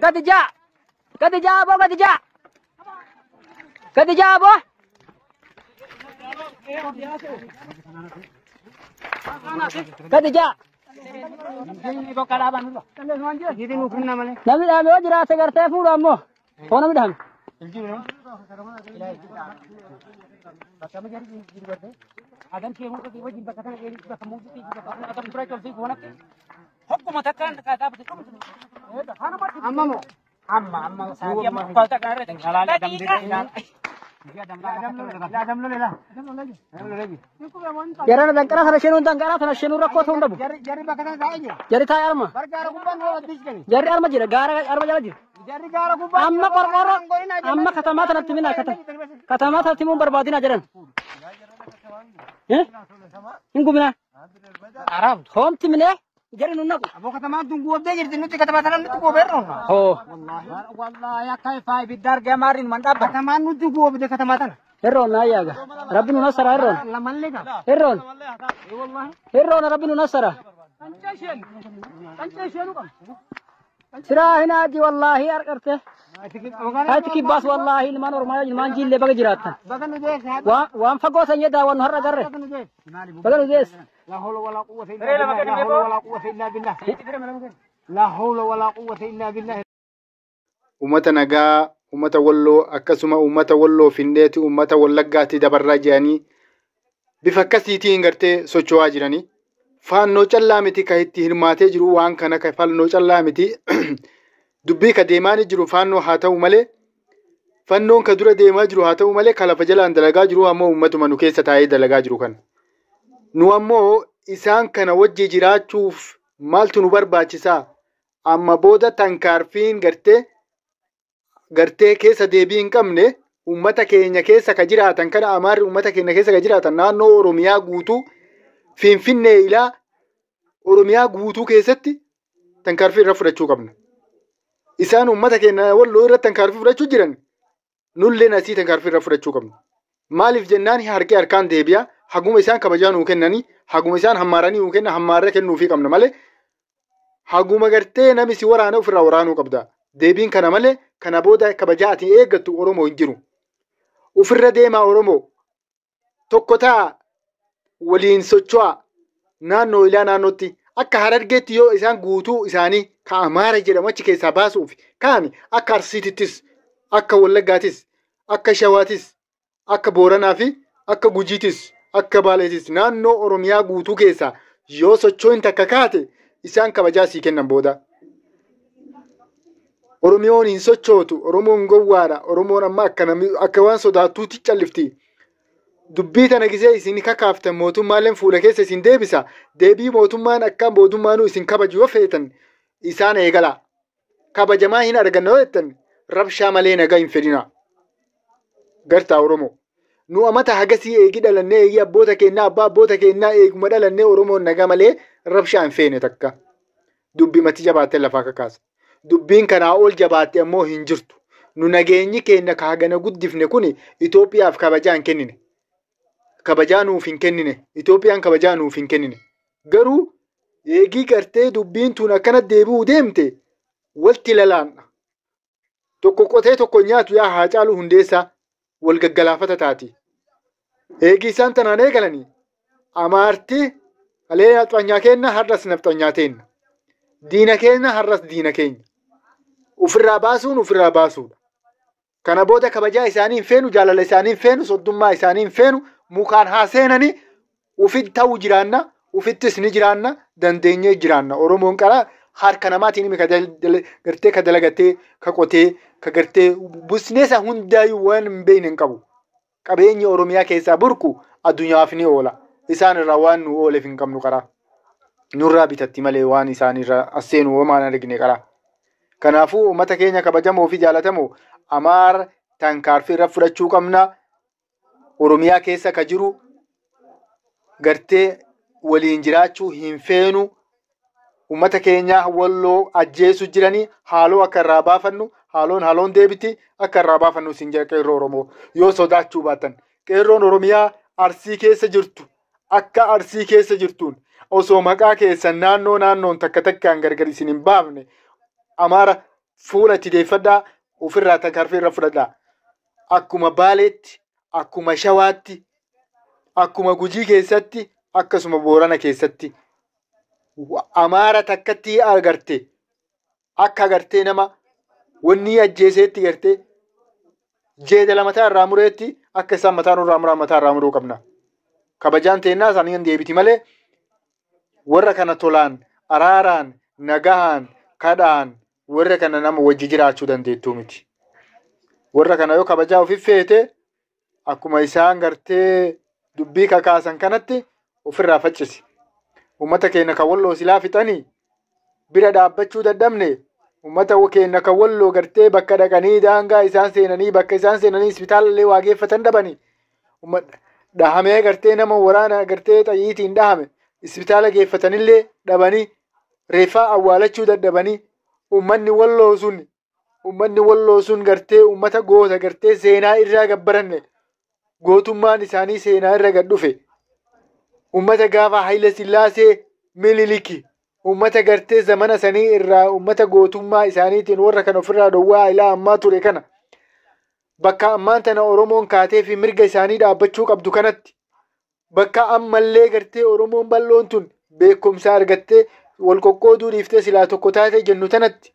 Gadi jaa. Gadi jaa boo gadi jaa. Gadi jaa boo. Gadi jaa. Namni dhaame yoo jiraate gartee fuudhu ammoo. Hoo namni dhaame. Jarana danqaraa sana sheenuun danqaraa sana sheenuun rakkoo ta'uu hin dhabu. Jarri taa'ee arma. Jarri arma jira gaara arma jala jira. Amma qorqoorroo amma katamaa tanatti mina katamaa tanatti himuun barbaadina jedhan. Hin gubina. Hoomti minee jarri nun naqu. Aboo katamaan tun guubdee jirti nuti katamaa tana nuti guubeerra. Hoo. Wallaahi akka ifaa ibidda argee maarriin man dhaabba. Katamaan nuti guubde katamaa tana. Herroon naa yaaga. Rabbi nu nassara herroon. Lamallee qaba. Herroon. Herroon rabbi nu nassara. Siraa hin aji wallaahi argarte. Haati kibbaas wallaahi ilmaan ormaa ilmaan jiillee baga jiraattan. Baga nu geesse. Waan fagoo sanyee daawwannu har'a agarre. Baga nu geesse. Baga nu geesse. La hawla wala quwwata illa billah. La hawla wala quwwata illa billah. La hawla wala quwwata illa billah. Uummata nagaa, uummata Walloo, akkasuma uummata Walloo Findeeti, uummata Wallaggaatti dabarraa jiranii bifa akkasiitiin gartee socho'aa jiranii. Faannoo callaa miti kan itti hirmaatee jiru waan kana kan faannoo callaa miti dubbii ka deemaa jiru faannoo haa ta'u malee fannoon ka dura deemaa jiru haa ta'u malee ka lafa jalaan dalagaa jiru ammoo uummatuma nu keessa taa'ee dalagaa jiru kana. Nu ammoo isaan kana wajji jiraachuuf maaltu nu barbaachisaa? Amma booda tankaarfiin gartee keessa deebii hin qabne uummata keenya keessa ka jiraatan kana amaarri uummata keenya keessa ka jiraatan naannoo Oromiyaa guutuu Finfinnee ilaa Oromiyaa guutuu keessatti tankaarfii irra fudhachuu qabna. Isaan uummata keenya Walloo irratti tankaarfii fudhachuu jiran nulleen asii tankaarfii irra fudhachuu qabna. Maaliif jennaan harki harkaan deebi'a. Haguma isaan kabajaa nuu kennanii haguma isaan hammaaranii nuu kennan hammaarra kennuufii qabna malee haguma gartee namni si waraana ofirraa waraanuu qabda. Deebiin kana malee kana booda kabajaa ati eeggattu Oromoo hin jiru. Ofirra deemaa Oromoo tokko ta'a waliin socho'a naannoo ilaa naannootti akka Harargeetti yoo isaan guutuu isaanii ka Amaara jedhamu achi keessaa baasuuf kaani akka Arsiitittis akka Wallaggaatis akka Shawaatis akka Booranaa fi akka Gujiitis akka Baaleetis naannoo Oromiyaa guutuu keessaa yoo socho'in takka kaate isaan kabajaa sii kennan booda. Oromiyoon hin sochootu, Oromoon gowwaadha, Oromoon amma akka waan sodaattuutti callifti. Dubbii tana gisee isin kakaaftan mootummaaleen fuula keessa isin deebisa. Deebii mootummaan akka mootummaanuu isin kabaju yoo feetan isaan eegala. Kabajamaa hin arganna yoo jettan rabshaa malee nagaa hin fedhina. Gartaa Oromoo. Nu amata hagasii eegi dhalannee eegi abboota keenyaa abbaa abboota keenyaa eeguma dhalannee Oromoon nagaa malee rabshaa hin feene takka. Dubbii mati jabaattee lafaa kakaasa. Dubbiin kanaa ol jabaatte ammoo hin jirtu. Nu nageenyi keenya ka hagana guddifne kuni Itoophiyaaf kabajaa hin kennine. Kabajaa nuuf hin kennine. Itoophiyaan kabajaa nuuf hin kennine. Garuu eegii gartee dubbiin tun akkana deebi'uu deemte walti lalaanna. Tokko qotee tokko nyaatu yaa Haacaaluu Hundeessaa wal gaggalaafata taati. Eegii isaan tanaan eegalanii amaarti halee nafxanyaa keenna har'as nafxanyaa teenna. Diina keenya har'as diina keenya. Ofirraa baasuun ofirraa baasuudha. Kana booda kabajaa isaanii hin feenu, jaalala isaanii hin feenu, soddummaa isaanii hin feenu, mukaan haa seenanii ofitti ta'uu jiraanna, ofittis ni jiraanna, dandeenyee jiraanna. Oromoon qaraa harka namaatiin himi gartee ka dalagatee, ka qotee, ka gartee busneesa hundaayyuu waan hin beekne hin qabu. Qabeenyi Oromiyaa keessaa burqu addunyaaf ni oola. Isaan irraa waan nu ooleef hin qabnu qaraa. Nurraa bitatti malee waan isaan irraa as seenu homaan argine qaraa. Kanaafuu uummata keenya kabajamoo fi jaalatamoo Amaara tankaarfii irra fudhachuu qabna. Oromiyaa keessa ka jiru gartee waliin jiraachuu hin feenu. Uummata keenya Walloo ajjeesu jiranii haaloo akka irraa baafannu haaloon haaloon deebiti akka irraa baafannu isin jedha qeerroo Oromoo yoo sodaachuu baatan. Qeerroon Oromiyaa Arsii keessa jirtu akka Arsii keessa jirtuun Osoo maqaa keessan naannoo naannoon takka takkaan gargar isin hin baafne Amaara fuula itti deeffadhaa, ofirraa tarkaanfii irra fudhadhaa. Akkuma Baaleetti, akkuma Shawaatti, akkuma Gujii keessatti, akkasuma Boorana keessatti Amaara takkatti agarte akka agartee nama wanni ajjeeseetti gartee jeedala mataa irraa mureetti akka isaan mataa nurraa muraa mataa irraa muruu qabna. Kabajaan teennaa isaanii hin deebiti malee warra kana tolaan, araaraan, nagahaan, kadhaan warra kana nama wajji jiraachuu dandeettuu miti. Warra kana yoo kabajaa ofi feete akkuma isaan gartee dubbii kakaasan kanatti ofirraa faccisi. Uummata keenya kan Walloo silaa fixanii bira dhaabbachuu dadhabne, uummata keenya kan Walloo gartee bakka dhaqanii daangaa isaan seenanii bakka isaan seenanii isbitaalallee waa geeffatan dhabanii dhahamee gartee nama waraana gartee xayyiitiin dhahame isbitaala geeffatanillee dhabanii reeffaa awwaalachuu dadhabanii, uummanni Walloo sun gartee uummata goota gartee seenaa irraa gabbaranne, gootummaan isaanii seenaa irra gad dhufe, uummata gaafa Haayile Sillaasee, Miniliki, uummata gartee zamana sanii irraa uummata gootummaa isaaniitiin warra kan ofirraa dhowwaa ilaa ammaa ture kana, bakka ammaan tana Oromoon kaatee fi mirga isaanii dhaabbachuu qabdu kanatti, bakka ammallee gartee Oromoon bal'oon tun beekumsa argattee wal qoqqooduu dhiiftee silaa tokko taate jennu tanatti,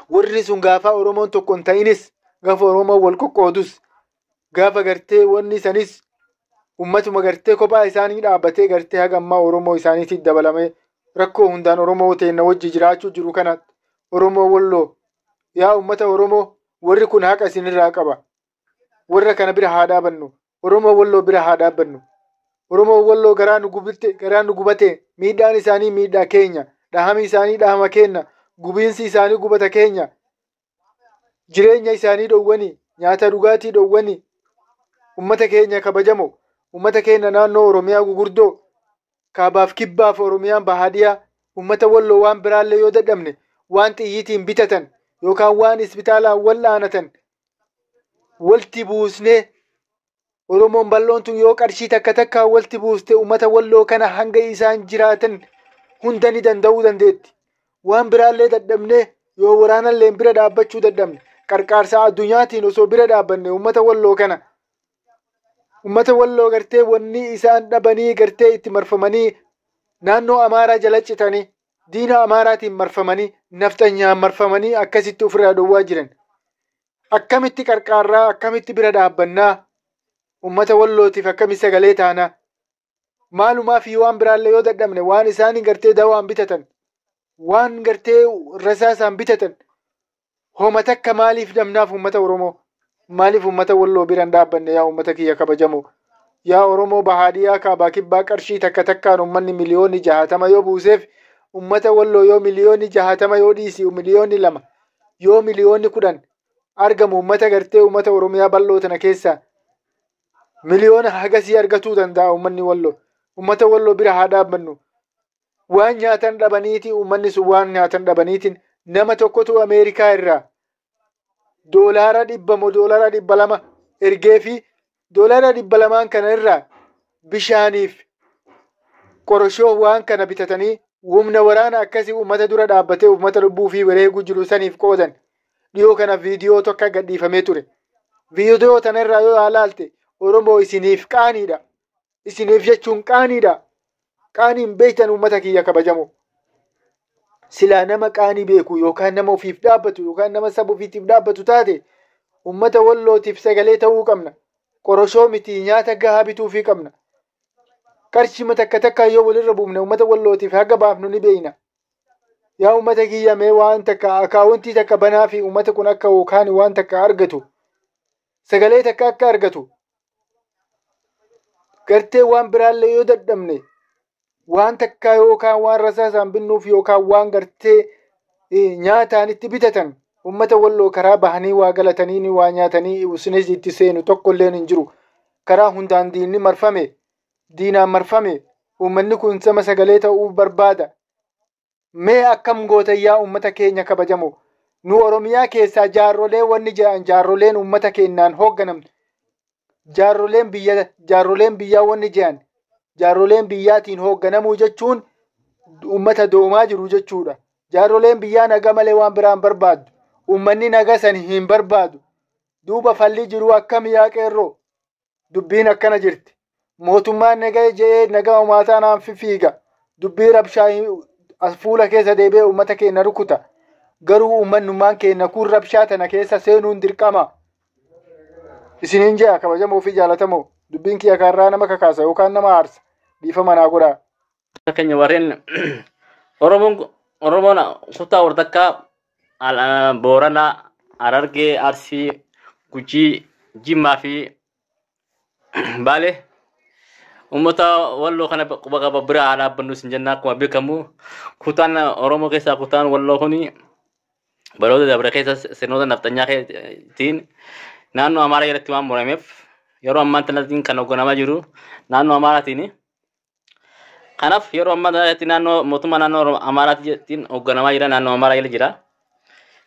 warri sun gaafa Oromoon tokko hin ta'inis, gaafa Oromoon wal qoqqoodus, gaafa gartee wanni sanis ummatuma gartee kophaa isaanii dhaabbatee gartee haga ammaa Oromoo isaaniitiin dabalamee rakkoo hundaan Oromoo teenna wajji jiraachuu jiru kana, Oromoo Walloo, yaa ummata Oromoo, warri kun haqa isinirraa qaba. Warra kana bira haa dhaabannu. Oromoo Walloo bira haa dhaabbannu. Oromoo Walloo garaa nu gubate, garaa nu gubate. Miidhaan isaanii miidhaa keenya, dhahami isaanii dhahama keenya, gubiinsi isaanii gubata keenya. Jireenya isaanii dhowwani, nyaata dhugaatii dhowwani. Ummata keenya kabajamo, ummata keenya naannoo Oromiyaa gugurdoo kaabaaf kibbaaf Oromiyaan bahaadhiyaa, ummata Walloo waan biraallee yoo dadhabne waan xiyyiitiin bitatan yookaan waan isbitaalaan wal'aanatan walti buusnee, Oromoon bal'oon tun yoo qarshii takka takkaan walti buuste ummata Walloo kana hanga isaan jiraatan hunda ni danda'uu dandeetti. Waan biraallee dadhabnee yoo waraanallee bira dhaabbachuu dadhabne qarqaarsa addunyaatiin osoo bira dhaabbanne ummata Walloo kana, ummata Walloo gartee wanni isaan dhabanii gartee itti marfamanii naannoo Amaaraa jala citanii diina Amaaraatiin marfamanii nafxanyaan marfamanii akkasitti ofirraa dhowwaa jiran. Akkamitti qarqaarraa, akkamitti bira dhaabbannaa? Ummata Wallootiif akkamitti sagalee taanaa? Maalumaa fi waan biraallee yoo dadhabne waan isaan gartee dawaan bitatan, waan gartee rasaasaan bitatan homa takka maaliif dhabnaaf? Ummata Oromoo maaliif ummata Walloo bira hin dhaabbanne? Yaa ummata kiyya kabajamoo, yaa Oromoo bahaadhiyaa kaabaa kibbaa, qarshii takka takkaan ummanni 60,000,000 yoo buuseef, ummata Walloo yoo 60,000,000 yoo dhiisi 2,000,000 yoo 10,000,000 argamu, ummata gartee ummata Oromiyaa bal'oo tana keessaa miliyoona hagasii argatuu danda'a ummanni Walloo. Ummata Walloo bira haa dhaabbannu. Waan nyaatan dhabaniiti, ummanni sun waan nyaatan dhabaniitiin nama tokkotu Ameerikaa irraa $100 moo $200 ergee fi $200n kana irraa bishaaniif qoroshoo waan kana bitatanii humna waraana akkasii ummata dura dhaabbatee ummata lubbuu fi wareeguu jiru saniif qoodan. Dhiyoo kana viidiyoo tokko gadhiifamee ture. Viidiyoo tanarraa yoo ilaalte, Oromoo, isiniif qaaniidha. Isiniif jechuun qaaniidha. Qaaniin beektan, ummata kiyya kabajamoo. Silaa nama qaanii beeku yookaan nama ofiif dhaabbatu yookaan nama saba ofiitiif dhaabbatu taate ummata Wallootiif sagalee ta'uu qabna. Qoroshoo miti, nyaata gahaa bituufii qabna. Qarshii takka takka yoo walirra buufne ummata Wallootiif haga baafnu ni beekna. Yaa ummata kiyya, mee waan takka akaawuntii takka banaa fi ummata kun akka yookaan waan takka argatu, sagalee takka akka argatu, gartee waan biraallee yoo dadhabne waan takka yookaan waan rasaasaan binnuuf yookaan waan gartee nyaataan itti bitatan, ummata Walloo karaa bahanii waa galatanii waa nyaatanii isinis itti seenu tokkolleen hin jiru. Karaa hundaan diinni marfame, diinaan marfame. Uummanni kun sama sagalee ta'uu barbaada. Mee akkam gootayyaa, ummata keenya kabajamoo? Nu Oromiyaa keessaa jaarrolee wanni jedhan, jaarroleen ummata keenyaan hoogganamtu, jaarroleen biyya, jaarroleen biyyaa wanni jedhan Jaarroleen biyyaatiin hoogganamuu jechuun uummata doomaa jiru jechuudha. Jaarroleen biyyaa naga malee waan biraa hin barbaaddu. Uummanni naga san hin barbaadu. Duuba falli jiru akkam yaa qeerroo? Dubbiin akkana jirti. Mootummaan naga je'ee naga umaataa naan fiiga. Dubbii rabshaa as fuula keessa deebi'ee uummata keenya rukuta. Garuu uummanummaan keenya kun rabshaa tana keessa seenuun dirqama. Isiniin je'a kabajamoo fi jaalatamoo dubbiin kiyya kaarraa nama kakaasa yookaan nama aarsa. Dhiifama naa godhaa. Keenya warreen Oromoon kutaa wartakkaa Booranaa, Harargee, Arsii, Gujii, Jimmaa fi Baalee uummata Walloo kana quba qaba bira haa dhaabbannu isin jenna. Akkuma beekamu kutaan Oromoo keessaa kutaan Walloo kuni baroota dabre keessa sirnoota nafxanyaatiin naannoo Amaaraa jalatti waan murameef yeroo ammaa kanatti kan hoogganamaa jiru naannoo Amaaraatiin. Kanaaf yeroo ammaa kanatti naannoo mootummaa naannoo Amaaraatiin hoogganamaa jira, naannoo Amaaraa jala jira.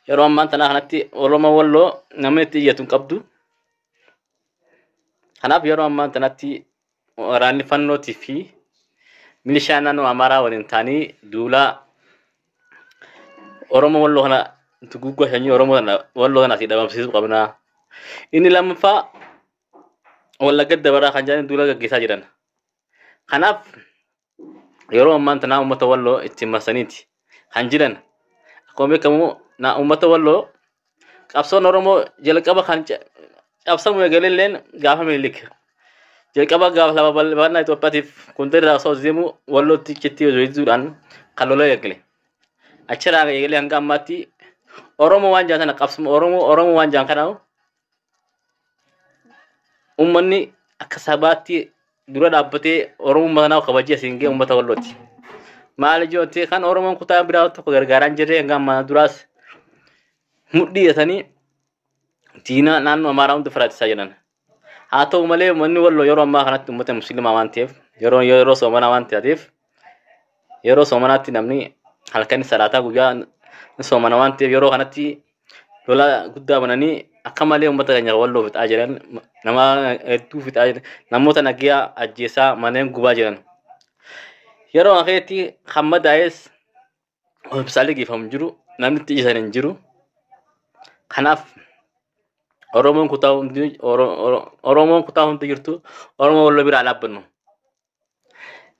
Yeroo ammaa tana kanatti Oromoo Walloo namni itti iyyatu hin qabdu. Kanaaf yeroo ammaa kanatti waraanni fannootii fi milishaan naannoo Amaaraa waliin ta'anii duulaa Oromoo Walloo kana duguuggaa sanyii Oromoo Walloo kana asii dhabamsiisuu qabna. Inni lammaffaa Wallagga dabaraa kan jedhan duula gaggeessaa jiran. Kanaaf yeroo ammaa tana uummata Walloo ittiin marsaniiti kan jiran. Akkuma beekamu uummata Walloo qabsoon Oromoo jalqaba kan cabsamu eegalelleen gaafa Minilik. Jalqaba gaafa lafa bal'aa Itoophiyaatiif Gondar osoo deemu Wallootti citti hojjetuudhaan kan lola eegale. Achirraa eegalee hanga ammaatti Oromoo waan jaan sana qabsuma Oromoo waan jaan kana uummanni akka sabaatti dura dhaabbatee Oromummaa kanaaf kabajee asiin ga'e uummata Wallooti. Maali jootti kan Oromoon kutaa biraa tokko gargaaraa hin jirre hanga ammaa duraas mudhii hidhatanii diina naannoo Amaaraa hunda firaachisaa jiran. Haa ta'u malee uummanni Walloo yeroo ammaa kanatti uummata musliimaa waan ta'eef yeroo soomanaa waan ta'eef yeroo soomanaatti namni halkan salaataa guyyaa soomana waan ta'eef yeroo kanatti lola guddaa bananii akka malee uummata keenya Walloo fixaa jiran, nama hedduu fixaa jiran, namoota nagaya ajjeesaa manneen gubaa jiran. Yeroo kana keessatti hamma daa'es hospitaalli geeffamu jiru, namni itti ciisan hin jiru. Kanaaf Oromoon kutaa hundi Oromoon kutaa hundi jirtu Oromoo Walloo biraa dhaabbannu.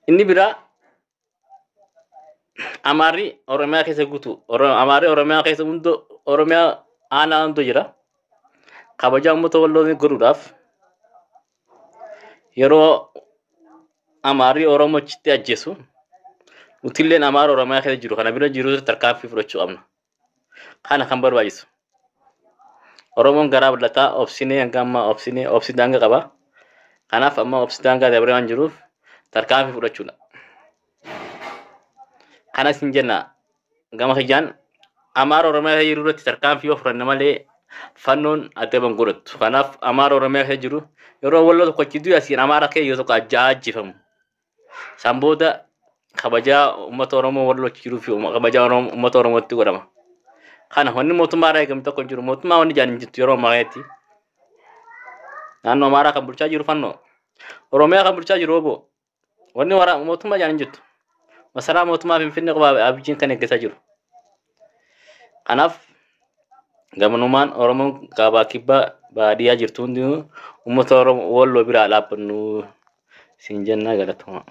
Inni biraa Amaarri Oromiyaa keessa guutu, Amaarri Oromiyaa keessa hunda Oromiyaa aanaa hunda jira. Kabajaa uummata Walloo godhuudhaaf yeroo Amaarri Oromoo achitti ajjeesu nutilleen Amaara Oromiyaa keessa jiru kana bira jiru tarkaanfii fudhachuu qabna. Kana kan barbaachisu. Oromoon garaa bal'ataa obsinee hanga ammaa obsinee obsi daangaa qaba. Kanaaf amma obsi daangaa dabaree waan jiruuf tarkaanfii fudhachuudha. Kanas hin jenna gama kiyyaan Amaara Oromiyaa keessa jiru irratti tarkaanfii yoo fudhanne malee fannoon adda godhattu. Kanaaf Amaara Oromiyaa keessa jiru yeroo Walloo tokko achi du'e asiin Amaara keessa yoo tokko ajjeefamu. San booda kabajaa uummata Oromoo Walloo achi jiruu fi kabajaa uummata Oromootti godhama. Kana wanni mootummaa irraa eegamu tokko hin jiru. Mootummaa wanni ijaan hin jirtu yeroo ammaa kanatti. Naannoo Amaaraa kan bulchaa jiru fannoo. Oromiyaa kan bulchaa jiru obbo. Wanni mootummaa ijaan hin jirtu. Masaraa mootummaa Finfinnee qofa Abiyyiin kan eeggataa jiru. Kanaaf gamanumaan Oromoon kaabaa kibbaa baadiyyaa jirtu hundinuu uummata Oromoo Walloo biraa dhaabbannu siin jennaa galatoomaa.